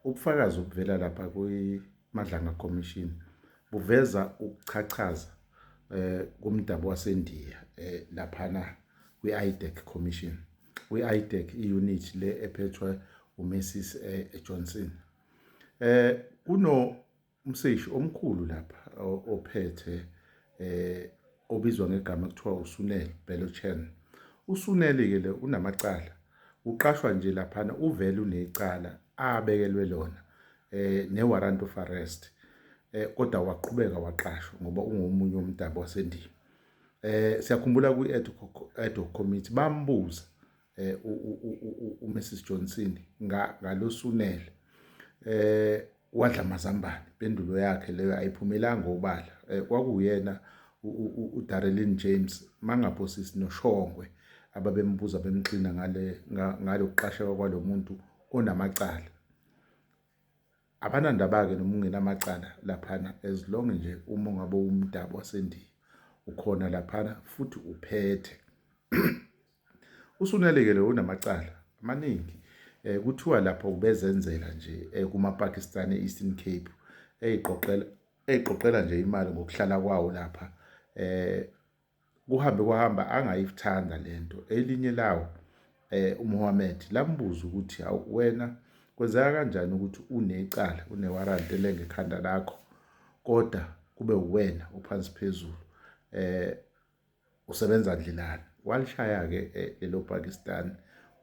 Ubufakazi obuvela lapha kwi-Madlanga Commission buveza ukuchachaza komdabu waseNdiya laphana kwi-IDAC Commission. Kwi-IDAC i-unit le ephethwe uMrs Johnson. Kuno umseshi omkhulu lapha ophethe obizwa ngegama kuthiwa uSunel Belochan. USunel ke le unamacala. Uqashwa nje laphana uvele unecala abekelwe lona ne-warrant of arrest, kodwa waqhubeka waqashwa ngoba ungomunye womdabu waseNdiya. Siyakhumbula kwi-ad hoc committee bambuza uMrs Johnson ngaloSunel, wadla amazambane. Impendulo yakhe leyo ayiphumelanga obala. Kwakuyena uDarlene James mangaphosisi noShongwe ababembuza bemxina ngale ngalokuqasheka kwalomuntu onamacala. Abanandaba-ke noma ungenamacala laphana, as long nje uma ungabe umdabu waseNdiya ukhona laphana futhi uphethe. USunel-ke lo unamacala amaningi. Kuthiwa lapho ubezenzela nje kuma-Pakistan e-Eastern Cape, eyiqoqela nje imali ngokuhlala kwawo lapha. Kuhambe kwahamba angayithanda lento. Elinye lawo, uMohammed, lambuza ukuthi hawu wena, kwenzeka kanjani ukuthi unecala, une-warrant elenga ekhanda lakho, kodwa kube uwena ophansi phezulu, usebenza ndlelani? Walishaya-ke lelo Pakistan,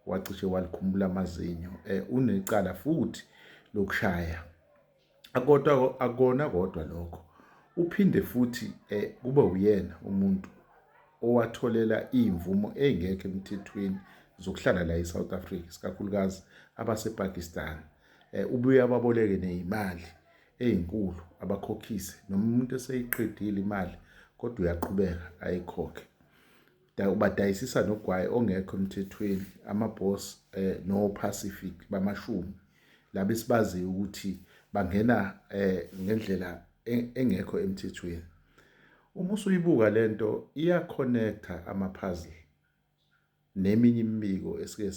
wacishe walikhumula amazinyo. Unecala futhi lokushaya. Akodwa akona kodwa lokho, uphinde futhi kube uyena umuntu owatholela iy'mvumo ey'ngekho emthethweni zokuhlala la e-South Africa, isikakhulukazi abasePakistan. Ubuye ababoleke ney'mali ey'nkulu abakhokhise, noma umuntu eseyiqedile imali kodwa uyaqhubeka ayikhokhe. Ubadayisisa nogwayi ongekho emthethweni, ama-Boss no-Pacific bamashumi laba esibaziyo ukuthi bangena ngendlela engekho emthethweni. Uma usuyibuka lento iya-connecta ama-puzzle neminye imibiko esike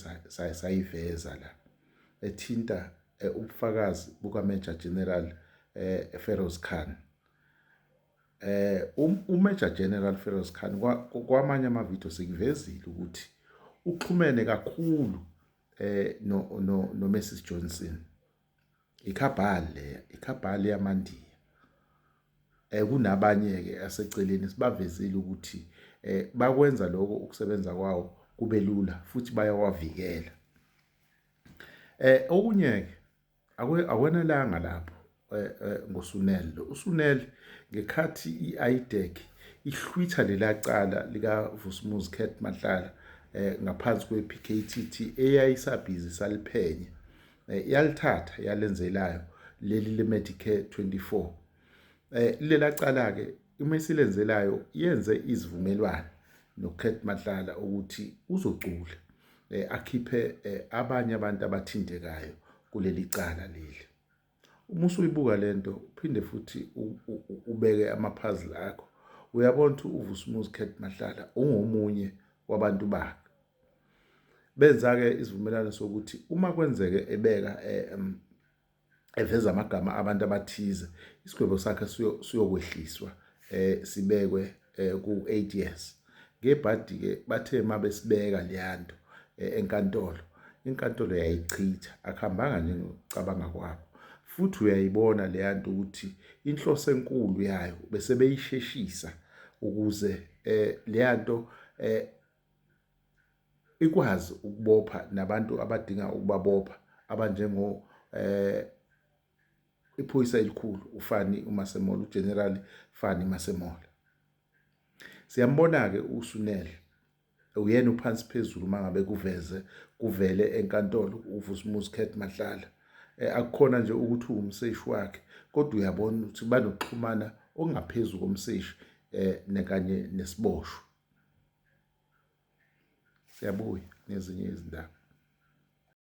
sayiveza la ethinta ubufakazi buka-Major General Feroz Khan. UMajor General Feroz Khan, kwamanye amavidiyo sikuvezile ukuthi uxhumene kakhulu no no no Mrs Johnson. I-cabal leya, i-cabal yamaNdiya. Kunabanye ke aseceleni sibavezile ukuthi bakwenza lokho ukusebenza kwawo kube lula futhi bayawavikela. Okunye ke akwenelanga lapho ngoSunel. USunel ngekhathi i-IDAC ihlwitha lela cala lika Vusimuzi Cat Matlala ngaphansi kwe-PKTT eyayisabhizi saliphenya, yalithatha yalenzelayo leli le Medicare 24. Lela cala ke uma isilenzelayo yenze izivumelwano noCat Matlala ukuthi uzocula akhiphe abanye abantu abathintekayo kuleli cala leli. Uma usuyibuka lento uphinde futhi ubeke ama-puzzle akho, uyabona ukuthi uVusimuzi Cat Matlala ungomunye wabantu bakhe. Benza-ke isivumelwano sokuthi uma kwenzeke ebeka eveza amagama abantu abathize, isigwebo sakhe siyokwehliswa sibekwe ku-8 years. Ngebhadi-ke bathe uma besibeka leyanto enkantolo, inkantolo yayichitha, akuhambanga njengokucabanga kwabo. Futhi uyayibona leyanto ukuthi inhloso enkulu yayo bese beyisheshisa ukuze leyanto ikwazi ukubopha nabantu abadinga ukubabopha abanjengo iphoyisa elikhulu uFani uMasemola, uGeneral Fani Masemola. Siyambona-ke uSunel, uyena uphansi phezulu uma ngabe kuveze kuvele enkantolo uVusimuzi Cat Matlala. Akukhona nje ukuthi uwumseshi wakhe, kodwa uyabona ukuthi banokuxhumana okungaphezu komseshi nekanye nesiboshwa. Siyabuya nezinye izindaba.